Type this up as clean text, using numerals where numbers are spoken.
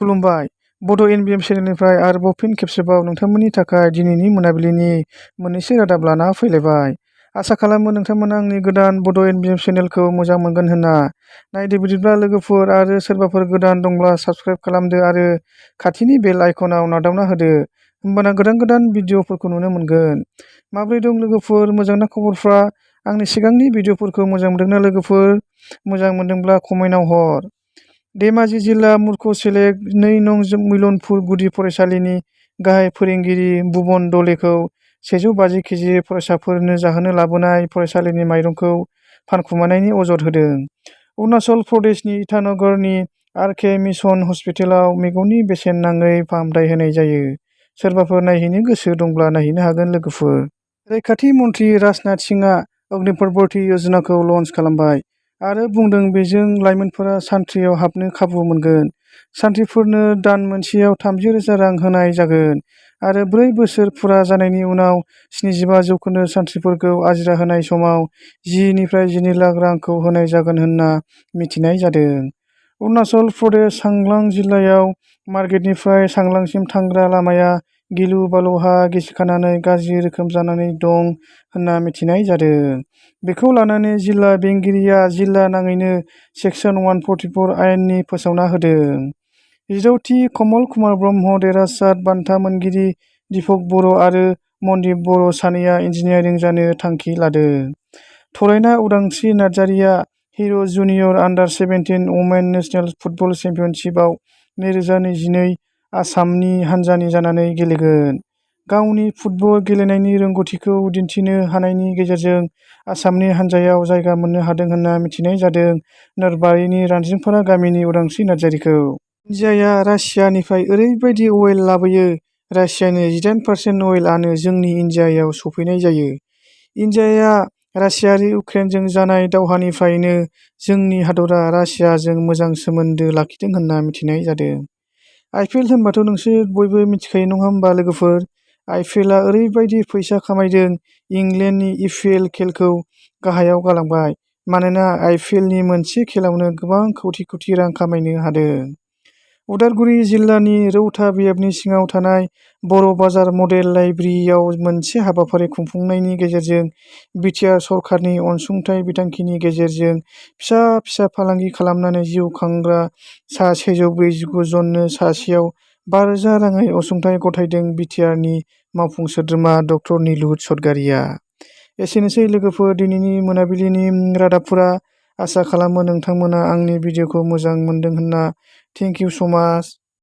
खुलुमबाय। बड NBM चेनेलनिफ्राय आरोबाव फिन खेबसेबाव नोंथांमोननि थाखाय दिनैनि मोनाबिलिनि मोननैसो रादाब लाना फैलायबाय। आसा खालामो नोंथांमोना आंनि गोदान बड NBM चेनेलखौ मोजां मोनगोन होनना। नायदो बिदिब्ला लोगोफोर आरो सोरबाफोर गोदान दंब्ला साबस्क्राइब खालामदो आरो खाथिनि बेल आइकनाव नारदावना होदो। होमबाना गोदान भिडिअफोरखौ नुनो मोनगोन। माबोरै दं लोगोफोर? मोजांना खबरफ्रा? आंनि सिगांनि भिडिअफोरखौ मोजां मोनदोंना लोगोफोर? मोजां मोनदोंब्ला कमेन्टआव हर। धेमाजि जिल्ला मुर्ख सेलेक्ट 2 नं मिलनपुर गुदि फरायसालिनि गाहाय फोरोंगिरि भुबन दलेखौ 150 केजि फरायसाफोरनो जाहोनो लाबोनाय फरायसालिनि माइरंखौ फानखुमानायनि अजद होदों। अरुणाचल प्रदेशनि इटानगरनि RK मिशन हस्पिटालाव मेगननि बेसेन नाङै फाहामथाय होनाय जायो। सोरबाफोर नायहैनो गोसो दंब्ला नायहैनो हागोन लोगोफोर। रैखाथि मन्थ्रि राजनाथ सिंहआ अग्निपथ भर्ति योजनाखौ लन्च खालामबाय आरो बुंदों बेजों लाइमोनफोरा सान्थ्रियाव हाबनो खाबु मोनगोन। सान्थ्रिफोरनो दान मोनसेयाव 30,000 रां होनाय जागोन आरो 4 बोसोर फुरा जानायनि उनाव 75% सान्थ्रिफोरखौ आजिरा होनाय समाव 10 निफ्राय 12 लाख रांखौ होनाय जागोन होनना मिथिनाय जादों। अरुणाचल प्रदेश सांग्लां जिल्लायाव मार्केटनिफ्राय सांग्लांसिम थांग्रा लामाया गिलु बालु हा गिसिखानानै गाज्रि रोखोम जानानै दं होनना मिथिनाय जादों। बेखौ लानानै जिल्ला बेंगिरिया जिल्ला नाङैनो सेक्सन 144 आयेननि फोसावना होदों। 16थि कमल कुमार ब्रह्म देरहासात बान्था मोनगिरि दीपक बर' आरो मनदीप बर' सानैया इन्जिनियारिं जानो थांखि लादों। थरायना उदांस्रि नार्जारिया हिर' जुनियर आन्डार 17 वमेन नेशनेल फुटबल चेम्पियनशिपआव 2022 आसामनि हानजानि जानानै गेलेगोन। गावनि फुटबल गेलेनायनि रोंग'थिखौ दिन्थिनो हानायनि गेजेरजों आसामनि हानजायाव जायगा मोननो हादों होनना मिथिनाय जादों। नोरबारिनि रानजिंफारा गामिनि उदांस्रि नार्जारिखौ इन्डियाया रासियानिफ्राय ओरैबायदि अइल लाबोयो। रासियानि 18% अइलआनो जोंनि इन्डियायाव सफैनाय जायो। इन्डियाया रासियारि इउक्रेनजों जानाय दावहानिफ्रायनो जोंनि हादरा रासियाजों मोजां सोमोन्दो लाखिदों होनना मिथिनाय जादों। IPL होनबाथ' नोंसोर बयबो मिथिखायो नङा होमबा लोगोफोर? IPLआ ओरैबायदि फैसा खामायदों। इंलेन्डनि EPL खेलखौ गाहायाव गालांबाय मानोना IPLनि मोनसे खेलावनो गोबां कौटि रां खामायनो हादों। उदालगुरि जिल्लानि रौता बियाबनि सिङाव थानाय बर' बाजार मडेल लाइब्रेरियाव मोनसे हाबाफारि खुंफुंनायनि गेजेरजों बिटिआर सरकारनि अनसुंथाइ बिथांखिनि गेजेरजों फिसा फालांगि खालामनानै जिउ खांग्रा सा 149 जननो सासेयाव 5,000 राङै अनसुंथाइ गथायदों बिटिआरनि मावफुं सोद्रोमा ड नीलुत सर्गीयारिआ। एसेनोसै लोगोफोर दिनैनि मोनाबिलिनि रादाबफोरा। आसा खालामो नोंथांमोना आंनि भिडिअखौ मोजां मोनदों होनना। थेंक इउ स' माच।